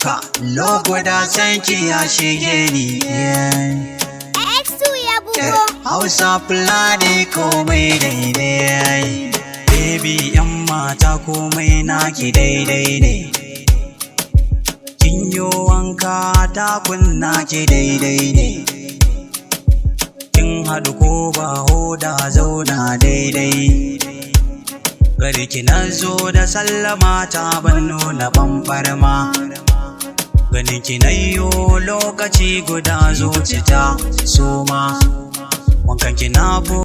Ka loguda sanki ya shige ni. X2 ya bugo. Hausa, Fulani, komai daidai. Baby, yan mata, komai naki daidai ne. Kin yi wanka, takun naki daidai ne. Kin haɗu ko ba hoda, zauna daidai. Gari ki na zo da sallama ta, ban nuna bambarma. Ganin ki na yo lokaci guda zuci ta soma. Wankan ki na.